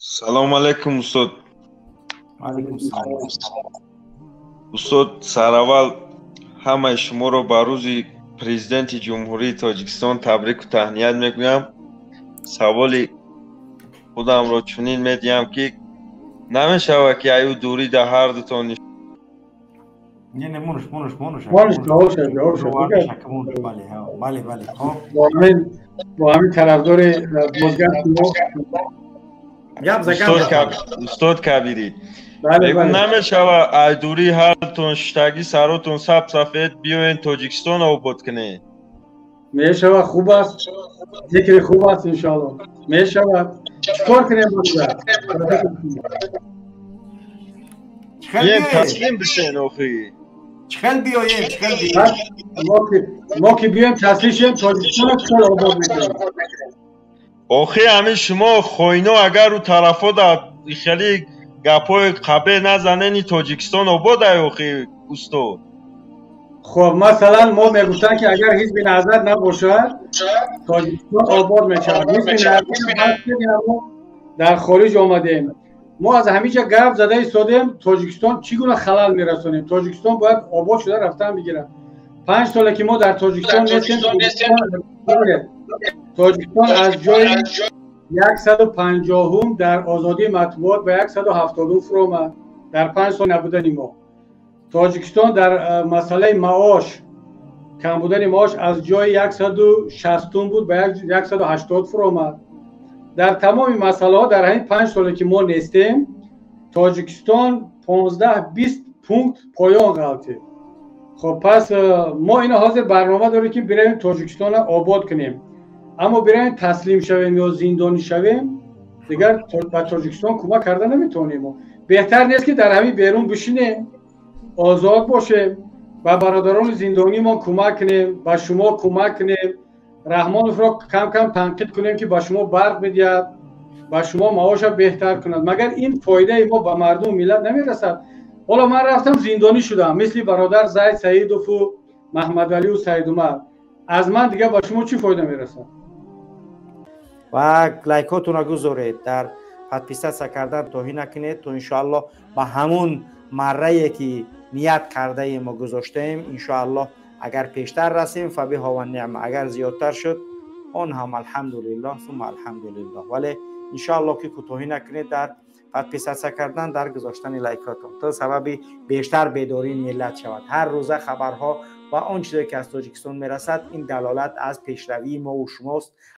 Салому алайкум, устод. Алайкум салом. Устод, сараввал ҳамаи шуморо ба Рӯзи Президенти Ҷумҳурии Тоҷикистон табрику таҳният мегӯям. Саволи худамро чунин медиҳам, ки намешавад, ки аю дурӣ да ҳар дутон Не, не, монуш, монуш, монуш. Монуш, ҷавоб шав. Бале, бале, бале. Хоб. Бо ҳамин тарафдори бозгашти мо. Гап за гап. Устод Кабирӣ, мегӯ, намешава ай дурӣ ҳартон шиштагӣ, саротон саб сафед, биёен, Тоҷикистон обод кунед? Мешава, хуб аст, зикри хуб аст, иншоалло мешавад. Чикор кунем? Биёен, таслим бишен охи. Чихел биёем, чихел биёем? Мо ки биёем, таслим шем, Тоҷикистонро чихел обод мекунем? Охи, ҳамин шумо хоино, агар ӯ тарафо да хеле гапҳои қабеҳ назанени, Тоҷикистон обод ай, охи, устод. Хоб, масалан, мо мегуфтанд, ки агар Ҳизби Наҳзат набошад, Тоҷикистон обод мешавад. Ҳизби Наҳзат, дар хориҷ омадем, мо аз ҳамин ҷа гап зада истодем. Тоҷикистон чӣ гуна халал мерасонем? Тоҷикистон бояд обод шуда рафтан бигирад. 5 соле ки мо дар Тоҷикистон нестем, Тоҷикистон аз ҷои 150-ум дар озодии матбуот ба 170-ум фуромад. Дар 5 сол набудани мо Тоҷикистон дар масъалаи маош, кам будани маош, аз ҷои 160-ум буд, ба 180 фуромад. Дар тамоми масъалаҳо дар ҳамин 5 соле ки мо нестем, Тоҷикистон 15-20 пункт поён ғалтид. Хоб, пас мо ина ҳозир барнома дорем, ки биравем, Тоҷикистонро обод кунем, аммо биравем, таслим шавем ё зиндонӣ шавем, дигар ба Тоҷикистон кӯмак карда наметавонем. Беҳтар нест, ки дар ҳамин берун бишинем, озод бошем, ба бародарони зиндонимон кӯмак кунем, ба шумо кӯмак кунем, Раҳмоновро кам кам танқид кунем, ки ба шумо барқ медиҳад, ба шумо маоша беҳтар кунад? Магар ин фоидаи мо ба мардуму миллат намерасад? Ҳоло ман рафтам, зиндонӣ шудам, мисли бародар Зайд Саидову Маҳмадалию Саидумар, аз ман дигар ба шумо чӣ фоида мерасад? Ва лайкотонро гузоред, дар подписаться кардан тоҳӣ накунед, то иншоаллоҳ ба ҳамун маррае, ки ният кардаем мо гузоштаем, иншоаллоҳ, агар пештар расем, فبها ونعمت, агар зиёдтар шуд, он ҳам алҳамдулиллоҳ сумма алҳамдулиллоҳ. Вале иншоаллоҳ, ки кӯтоҳӣ накунед дар подписаться кардан, дар гузоштани лайкотон, то сабаби бештар бедории миллат шавад. Ҳар рӯза хабарҳо ва он чизе, ки аз Тоҷикистон мерасад, ин далолат аз пешравии мову шумост.